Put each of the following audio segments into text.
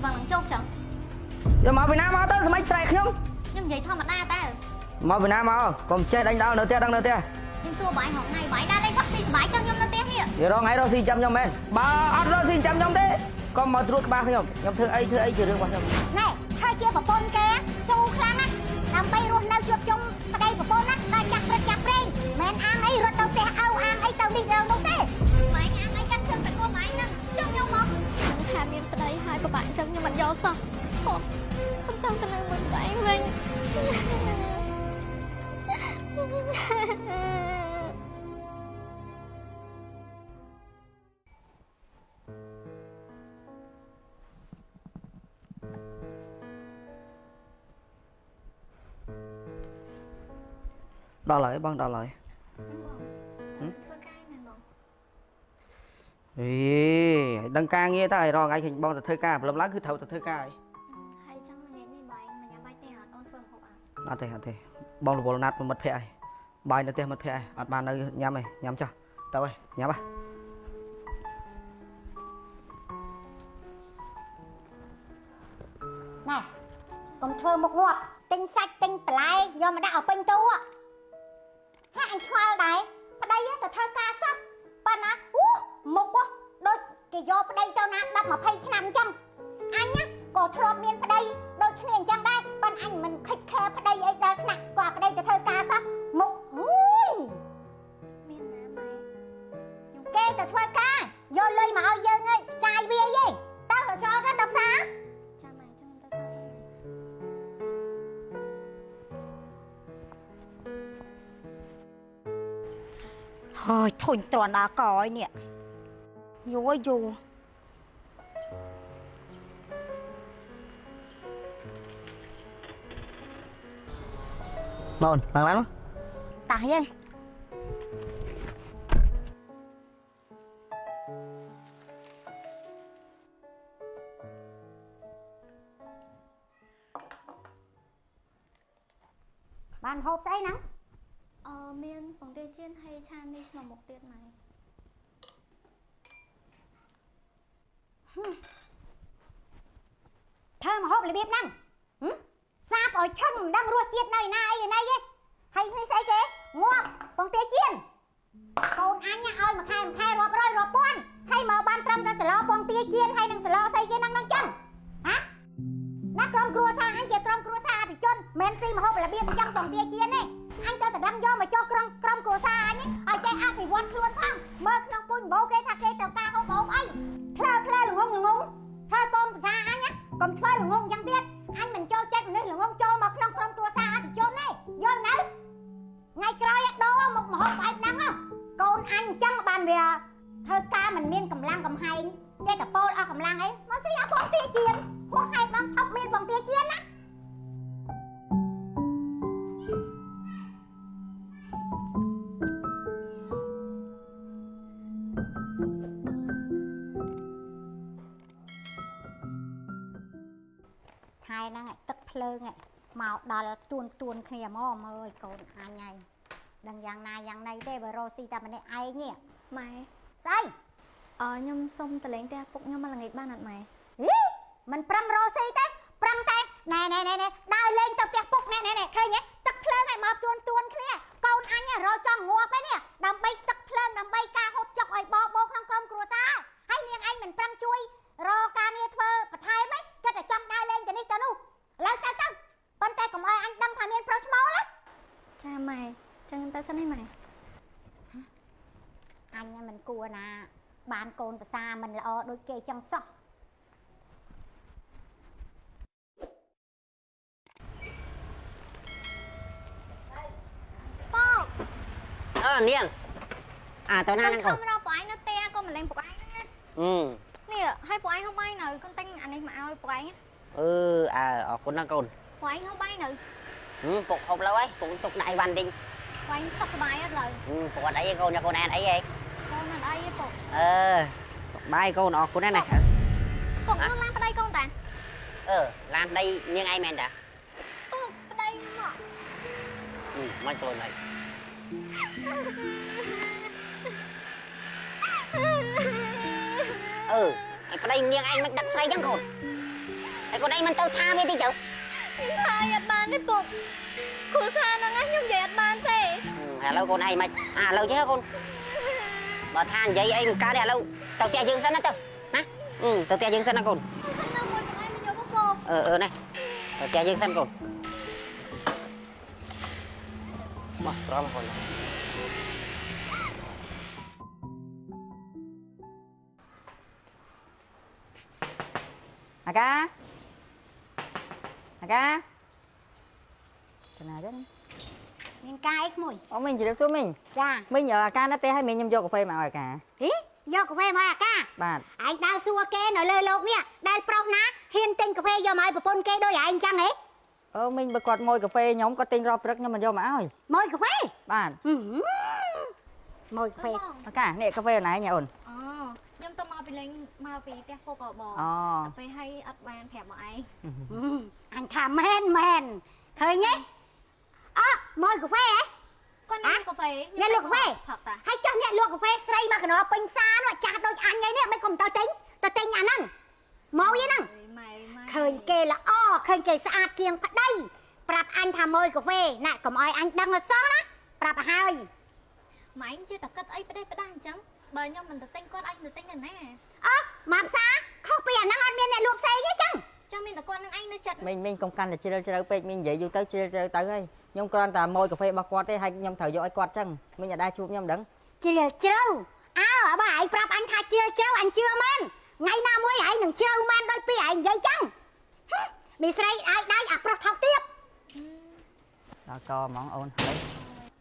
បងនឹងជោគចឹង យកមកពីណាមកទៅស្មិចស្រែកខ្ញុំ ខ្ញុំនិយាយធម្មតាតើ មកពីណាមកកុំចេះដេញដោលនៅផ្ទះដឹងនៅផ្ទះ ខ្ញុំសួរបាយហងៃបាយដើរលេងផឹកស៊ីសបាយចឹងខ្ញុំនៅផ្ទះនេះ យករងថ្ងៃរកស៊ីចាំខ្ញុំមែនបើអត់រកស៊ីចាំខ្ញុំទេកុំមកត្រួតក្បាលខ្ញុំខ្ញុំធ្វើអីធ្វើអីជារឿងរបស់ខ្ញុំ ណែធ្វើជាប្រពន្ធគេស៊ូខ្លាំងណាស់ដើម្បីរស់នៅជួបជុំប្តីប្រពន្ធណាដល់ចាស់ព្រឹកចាស់ព្រេងមិនអាងអីរត់ទៅផ្ទះឪអាងអីទៅនេះទៅនោះទេ ម៉ែអាងអីកាន់ជើងតែកូនម៉ែហ្នឹងចង់ខ្ញុំមកថាមានប្តីហើយពិបាកអញ្ចឹងខ្ញុំមិនយកសោះខ្ញុំខ្ញុំចង់ទៅនៅមួយប្តីវិញ ដល់ហើយបងដល់ហើយ បងធ្វើការមែនបង អេឲ្យដឹងការងារតើឲ្យរងថ្ងៃឃើញបងទៅធ្វើការព្រលឹមឡើងគឺត្រូវទៅធ្វើការហើយ ហើយចឹងថ្ងៃនេះបាយមកញ៉ាំបាយទេអត់អូនធ្វើម្ហូបអត់ អត់ទេអត់ទេបងរវល់ណាត់មិត្តភ័ក្តិហើយបាយនៅផ្ទះមិត្តភ័ក្តិហើយអត់បាននៅញ៉ាំទេញ៉ាំចុះទៅហើយញ៉ាំហ៎ ណែកុំធ្វើមុខងាប់ទិញសាច់ទិញបន្លែយកមកដាក់ឲ្យពេញទូហាក់អញឆ្ងល់ដែរប្តីទៅធ្វើការសោះប៉ុណ្ណាអូមុខដូចគេយកប្តីទៅណា10 20ឆ្នាំអញ្ចឹងអញក៏ធ្លាប់មានប្តីដូចគ្នាអញ្ចឹងដែរប៉ុន្តែអញមិនខិតខែប្តីអីដល់ថ្នាក់ក៏ប្តីទៅធ្វើការសោះមុខអូយ មានណាម៉ែ គេទៅធ្វើការយកលុយមកឲ្យយើងឯងចាយវាយឯងតើទៅសល់ទៅដល់ផ្សារ ចាំម៉ែចឹងទៅសល់ ហើយធុញទ្រាន់ដល់កអីនេះយូរយូរ បងឡើងឡានមក តោះយើងបានហូបស្អីហ្នឹង អឺមានពងទាចៀនហើយឆានេះក្នុងមុខទៀតម៉ែ ធ្វើម្ហូបរបៀបហ្នឹងសាបឲ្យឆឹងមិនដឹងរសជាតិនៅណាអីណីទេហើយនេះស្អីគេងាប់ពងទាចៀនកូនអញឲ្យមួយខែមួយខែរាប់រយរាប់ពាន់ហើយមកបានត្រឹមតែសឡពងទាចៀនហើយនឹងសឡស្អីគេហ្នឹងហ្នឹងចឹងហ៎ណាក្រុមគ្រួសារអញជាក្រុមគ្រួសារអភិជនមិនស៊ីម្ហូបរបៀបអញ្ចឹងពងទាចៀនទេអញទៅតដឹងយកមកចុះក្រុមក្រុមគ្រួសារអញឲ្យចេះអភិវឌ្ឍខ្លួនផងមើលក្នុងពូជម្បោគេថាគេត្រូវការហូបហូបអីផ្លើផ្លើល្ងងល្ងងធ្វើកូនភាសាអញកុំធ្វើល្ងងអញ្ចឹងទៀតអញមិនចូលចិត្តមនុស្សល្ងងចូលមកក្នុងក្រុមគ្រួសារអភិជនទេយល់នៅថ្ងៃក្រោយដូរមុខម្ហូបបែបហ្នឹងកូនអញអញ្ចឹងបានវាធ្វើការមិនមានកម្លាំងកំហែងគេតពោលអស់កម្លាំងអីមកស៊ីអពងទាចៀនហួសហេតុបងឈប់មានពងទាចៀនណាខែហ្នឹងទឹកភ្លើងមកដល់ទួនទួនគ្នាមកមើលកូនអញហើយដឹងយ៉ាងណាយ៉ាងណីទេបើរកស៊ីតែម្នាក់ឯងនេះ ម៉ែ ស្អី អឺខ្ញុំសុំតលេងផ្ទះពុកខ្ញុំមកល្ងាចបានអត់ម៉ែ ហីមិនប្រឹងរកស៊ីទេប្រឹងតែណែណែណែណែដើរលេងទៅផ្ទះពុកណែណែណែឃើញទេទឹកភ្លើងឲ្យមកទួនទួនគ្នាកូនអញរកចង់ងាប់ឯនេះដើម្បីទឹកភ្លើងដើម្បីការហូបចុកឲ្យបបោក្នុងក្រុមគ្រួសារហើយនាងឯងមិនប្រឹងជួយរកការងារធ្វើបន្ថែមឯងគិតតែចង់ដើរលេងទៅនេះទៅនោះឥឡូវទៅទៅប៉ុន្តែកុំឲ្យអញដឹងថាមានប្រុសឈ្មោលណា ចាម៉ែចឹងទៅសិនឯម៉ែ អញមិនគួរណាបានកូនប្រសាមិនល្អដូចគេចឹងសោះ ប៉ អឺនាងអាទៅណាហ្នឹងកូន ខំរកពួកឯងនៅផ្ទះកូនមកលេងពួកឯងហ្នឹងណា អឺ នេះឲ្យពួកឯងហូបបាយនៅកូនទិញអានេះមកឲ្យពួកឯង អឺអើអរគុណណាកូន ពួកឯងហូបបាយនៅ ពុកហូបលើហើយពុកទុកដាក់អីវ៉ាន់ទិញ ពួកឯងសុខសប្បាយអត់លើ ពុកអត់អីទេកូនកូនអានអីហី កូនអត់អីទេពុក អឺបាយកូនអរគុណណាស់ណា ពុកនឹងឡានប្តីកូនតា អឺឡានប្តីនាងឯងមែនតា ពុកប្តីមក មិនខ្លួនអីអឺឲ្យប្តីនាងឯងមិនដឹកស្រីចឹងកូន ហើយកូនឯងមិនទៅថាវាតិចទៅ ខ្ញុំថាអត់បានទេពុកគ្រួសារហ្នឹងខ្ញុំនិយាយអត់បានទេ ឥឡូវកូនឯងមិនអាឥឡូវចេះកូនបើថានិយាយអីមិនកើតទេឥឡូវទៅផ្ទះយើងសិនណាទៅណាទៅផ្ទះយើងសិនណាកូន នៅមួយបងឯងមិនយកមកពុក អឺនេះទៅផ្ទះយើងសិនកូនមកត្រង់កូន អាកាអាកាទៅណាចឹង មានការអីក្មួយ អូមីងជម្រាបសួរមីង ចា មីងអាកានៅផ្ទះឲ្យមីងខ្ញុំយកកាហ្វេមកឲ្យអាកា ហីយកកាហ្វេមកឲ្យអាកា បាទ ឯងដើរសួរគេនៅលើលោកនេះដែលប្រុសណាហ៊ានទិញកាហ្វេយកមកឲ្យប្រពន្ធគេដូចឯងចឹងហ៎ អឺមីងបើគាត់ម៉ួយកាហ្វេខ្ញុំគាត់ទិញរាល់ព្រឹកខ្ញុំមិនយកមកឲ្យ ម៉ួយកាហ្វេ បាទ ម៉ួយកាហ្វេ អាកានេះកាហ្វេណៃញ៉ាអូន អូខ្ញុំទៅមកពីលេងមកពីផ្ទះពុកក៏បងតែពេលឲ្យអត់បានប្រាប់មកឯង អញថាមែនមែនឃើញទេអ่ะម៉ួយកាហ្វេហ៎ គាត់អ្នកកាហ្វេ អ្នកលក់កាហ្វេ ផឹកតា ហើយចុះអ្នកលក់កាហ្វេស្រីមកកណោពេញផ្សារនោះចាស់ដូចអញឯនេះមិនកុំទៅទិញទៅទិញអាហ្នឹងមកយីហ្នឹងឃើញគេល្អឃើញគេស្អាតជាងប្តីប្រាប់អញថាម៉ួយកាហ្វេណាកុំឲ្យអញដឹងអសោះណាប្រាប់ឲ្យហើយ ម៉ែងចេះតែគិតអីផ្ដេសផ្ដាស់អញ្ចឹងបើខ្ញុំមិនទៅទិញគាត់ឲ្យទៅទិញនៅណា អ៎មកផ្សារខុសពីអាហ្នឹងអត់មានអ្នកលក់ផ្សេងទេចឹង ចាំមានតែគាត់នឹងឯងនៅចិត្ត មីងមីងកុំកាន់តែជ្រិលជ្រៅពេកមីងនិយាយយូរទៅជ្រិលជ្រៅទៅហើយខ្ញុំគ្រាន់តែម៉ួយកាហ្វេរបស់គាត់ទេហើយខ្ញុំត្រូវយកឲ្យគាត់ចឹងមីងអត់ដែរជួបខ្ញុំដឹង ជ្រិលជ្រៅអើបើឯងប្រាប់អញថាជ្រិលជ្រៅអញជឿមែនថ្ងៃណាមួយឯងនឹងជ្រៅមែនដូចពីឯងនិយាយចឹងមីស្រីឲ្យដៃអាប្រុសថោកទៀត ដល់កហ្មងអូនហើយ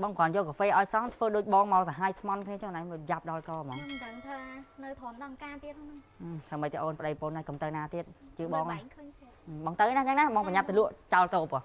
បងគ្រាន់យកកាហ្វេឲ្យសោះធ្វើដូចបងមកសាហាយស្មន់គ្នាចឹងណៃមកយ៉ាប់ដល់កហ្មង ខ្ញុំមិនដឹងថានៅធំដល់ការទៀតហ្នឹង ធ្វើម៉េចទៅអូនប្តីប្រពន្ធហើយកុំទៅណាទៀតជឿបង បង បងទៅណាចឹងណាបងប្រញាប់ទៅលក់ចោលតូបហ៎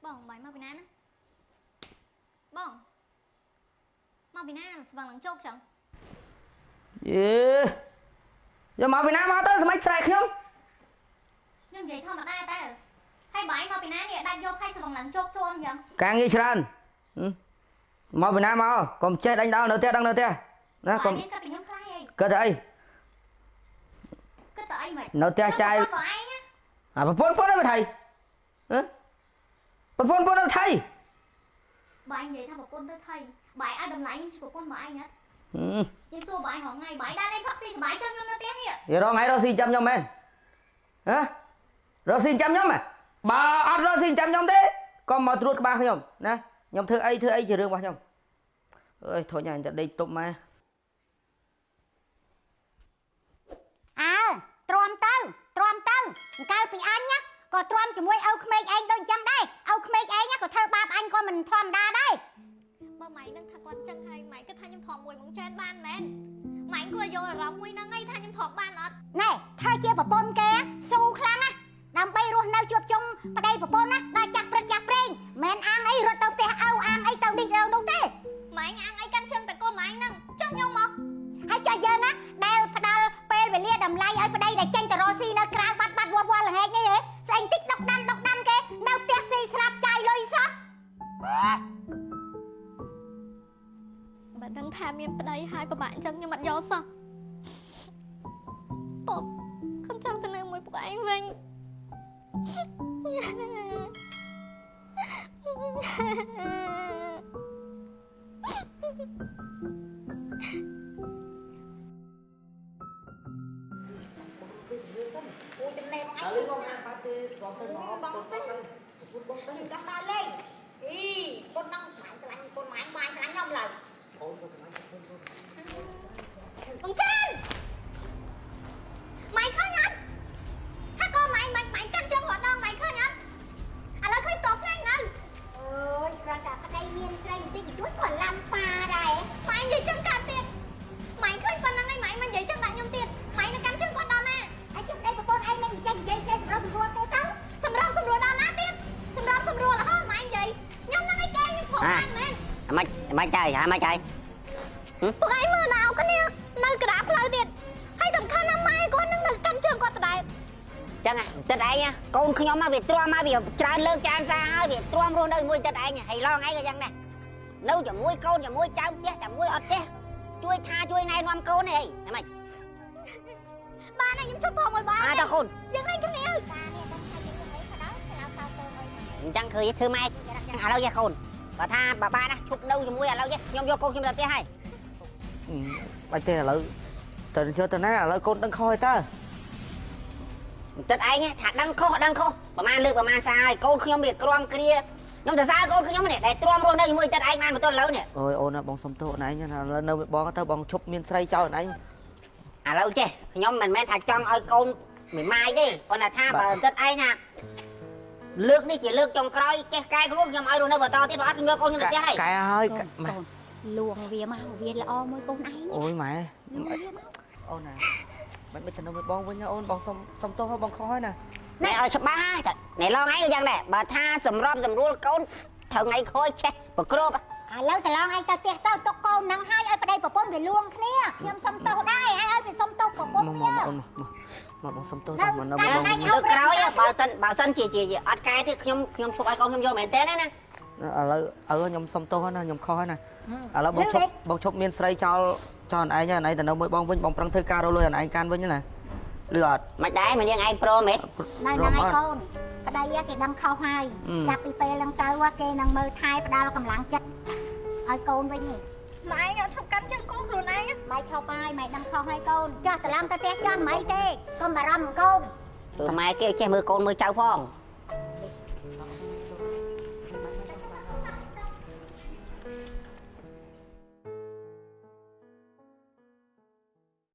បងបាយមកពីណាណាបងមកពីណាស្វឹងឡើងជោគចឹង យេយកមកពីណាមកទៅសម័យស្រែកខ្ញុំ ខ្ញុំនិយាយធម្មតាតើហើយបើឯងមកពីណានេះដាច់យកឲ្យស្វឹងឡើងជោគជួនចឹង ការងារច្រើនមកពីណាមកកុំចេះដេញដល់នៅផ្ទះដឹងនៅផ្ទះណាកុំ គិតពីខ្ញុំខ្លាចអី គិតទៅអី គិតទៅអីមិន នៅផ្ទះចាយអាប្រពន្ធប្រពន្ធនៅថៃហ៎ប្រពន្ធប្រពន្ធនៅថៃ បើឯងនិយាយថាប្រពន្ធទៅថៃបើឯងឲ្យតម្លៃខ្ញុំជាប្រពន្ធបើឯងហ៎ខ្ញុំសួរបើឯងរងថ្ងៃបើឯងដើរលេងផឹកស៊ីសប្បាយចឹងខ្ញុំនៅផ្ទះនេះ យករងថ្ងៃរកស៊ីចាំខ្ញុំមែនហ៎រកស៊ីចាំខ្ញុំហ៎បើអត់រកស៊ីចាំខ្ញុំទេកុំមកត្រួតក្បាលខ្ញុំណាខ្ញុំធ្វើអីធ្វើអីជារឿងរបស់ខ្ញុំអើយធុញអញតែដេកទប់ម៉ែ អើទ្រាំទៅទ្រាំទៅកាលពីអញណាក៏ទ្រាំជាមួយឪក្មេកឯងដូចចឹងដែរឪក្មេកឯងក៏ធ្វើបាបអញក៏មិនធម្មតាដែរ បើម៉ៃនឹងថាគាត់ចឹងហើយម៉ៃគិតថាខ្ញុំធំមួយមកចែនបានមែនម៉ៃគួរយកអារម្មណ៍មួយហ្នឹងឯងថាខ្ញុំធំបានអត់ ណែធ្វើជាប្រពន្ធគេស៊ូខ្លាំងណាស់ដើម្បីរស់នៅជួបជុំប្តីប្រពន្ធណាដល់ចាស់ព្រឹកចាស់ព្រេងមិនអាងអីរត់ទៅផ្ទះឪអាងអីទៅនេះទៅនោះទេ ម៉ៃអាងអីកាន់ជើងតែកូនម៉ៃហ្នឹងចុះខ្ញុំមក ហើយចុះយើងណាដែលផ្ដល់ពេលវេលាតម្លៃឲ្យប្តីដែលចេញទៅរកស៊ីនៅក្រៅបាត់បាត់វល់វល់ល្ងាចនេះហ៎ស្អីតិចដុកដាំដុកដាំគេនៅផ្ទះស៊ីស្រាប់ចាយលុយសោះ បើដឹងថាមានប្តីហើយពិបាកអញ្ចឹងខ្ញុំអត់យកសោះពុកខ្ញុំចង់ទៅនៅមួយពុកឯងវិញ អូយចំណេះបងឯងលឺបងអាបាត់ពេលបងទៅមកបងទៅបងទៅខ្ញុំដល់លេងអីកូនដល់ស្លាញ់ស្លាញ់កូនម៉ាញ់ម៉ាញ់ស្លាញ់ខ្ញុំឡើយ អូនក៏ស្លាញ់ បងចានម៉ៃឃើញអត់ថាកូនម៉ៃម៉ៃម៉ៃកាន់ជើងរត់ដល់ម៉ៃឃើញអត់ឥឡូវឃើញតភ្នែកនៅ អូយគ្រាន់តែប្តីមានស្រីបន្តិចបន្តួចក៏ឡាំប៉ាដែរ ម៉ៃនិយាយចឹងកើតទៀតម៉ៃឃើញប៉ុណ្្នឹងឯងម៉ៃមិននិយាយចឹងដាក់ខ្ញុំទៀតម៉ៃនៅកាន់ជើងគាត់ដល់ណា ហើយជុំប្តីប្រពន្ធឯងមិនចេះនិយាយគេសម្រុះសម្រួលគេទៅ សម្រាប់សម្រួលដល់ណាទៀតសម្រាប់សម្រួលរហូតម៉ៃនិយាយខ្ញុំនឹងឯងគេខ្ញុំខំបានមែន អាម៉េចអាម៉េចចៃអាម៉េចចៃ ពួកឯងមើលណាគ្នានៅក្រាបផ្លូវទៀតហើយសំខាន់ណាស់ម៉ែគាត់នឹងនៅកាន់ជើងគាត់ដដែល ចឹងទឹកឯងកូនខ្ញុំមកវាទ្រាំមកវាច្រើនលើកច្រើនសារហើយវាទ្រាំរស់នៅជាមួយទឹកឯងហើយឡងឯងក៏យ៉ាងដែរនៅជាមួយកូនជាមួយចៅផ្ទះតែមួយអត់ចេះជួយថាជួយណែនាំកូននេះអីម៉េចបានហើយខ្ញុំឈប់ធំមួយបានអើតើកូនយើងឲ្យគ្នាតានេះដឹងថាយើងអីក៏ដោយឡៅកោតអីអញ្ចឹងឃើញធ្វើម៉េចឥឡូវយ៉ាកូនបើថាបាបាណាឈប់នៅជាមួយឥឡូវយ៉ាខ្ញុំយកកូនខ្ញុំទៅផ្ទះហើយបាច់ទេឥឡូវទៅយកទៅណាឥឡូវកូនដឹងខុសហើយតើទឹកឯងថាដឹងខុសដឹងខុសប្រហែលលើកប្រហែលសារហើយកូនខ្ញុំវាក្រំគ្រាខ្ញុំទៅសារកូនខ្ញុំនេះដែលទ្រាំរស់នៅជាមួយទឹកឯងបានមកទល់ឥឡូវនេះអូយអូនណាបងសុំទោសអូនឯងណានៅបងទៅបងឈប់មានស្រីចោលអូនឯង ឥឡូវចេះខ្ញុំមិនមែនថាចង់ឲ្យកូនមិនម៉ាយទេគាត់ថាបើទឹកឯងថាលើកនេះជាលើកចុងក្រោយចេះកែខ្លួនខ្ញុំឲ្យរស់នៅបន្តទៀតបើអត់ខ្ញុំយកកូនខ្ញុំទៅផ្ទះហើយក ែហើយ លួងវាមកវាល្អមួយកូនឯង អូយម៉ែអូនណាមិនទៅនៅមួយបងវិញអូនបងសុំទោសបងខុសហើយណា ណែឲ្យច្បាស់ណែឡងឯងក៏យ៉ាងដែរបើថាសម្របសម្រួលកូនត្រូវថ្ងៃក្រោយចេះប្រក្រប ឥឡូវតឡងឯងទៅផ្ទះទៅទុកកូននឹងហើយឲ្យប្តីប្រពន្ធវាលួងគ្នាខ្ញុំសុំទោសដែរឲ្យឲ្យវាសុំទោសប្រពន្ធវា មកអូនមកបងសុំទោសដល់មកនៅបង លើកក្រោយបើសិនជាអត់កែទៀតខ្ញុំឈប់ឲ្យកូនខ្ញុំយកមែនទេណា ឥឡូវឪខ្ញុំសុំទោសណាខ្ញុំខុសហើយណាឥឡូវបងឈប់មានស្រីចោលចោលឯងឯងទៅនៅមួយបងវិញបងប្រឹងធ្វើការរលួយឯងកាន់វិញណាលឺអត់ មិនដែរម្នាងឯងព្រមហ៎ ណែហ្នឹងឯងកូនប្តីគេដឹងខុសហើយចាប់ពីពេលហ្នឹងទៅគេនឹងមើលថែផ្ដល់កម្លាំងចិត្តឲ្យកូនវិញ ម៉ែឯងឈប់កាន់ជើងកូនខ្លួនឯង ម៉ែឈប់ហើយម៉ែដឹងខុសហើយកូនចាស់ត្រឡប់ទៅផ្ទះចាស់មិនអីទេកុំបារម្ភកូន ព្រោះម៉ែគេចេះមើលកូនមើលចៅផង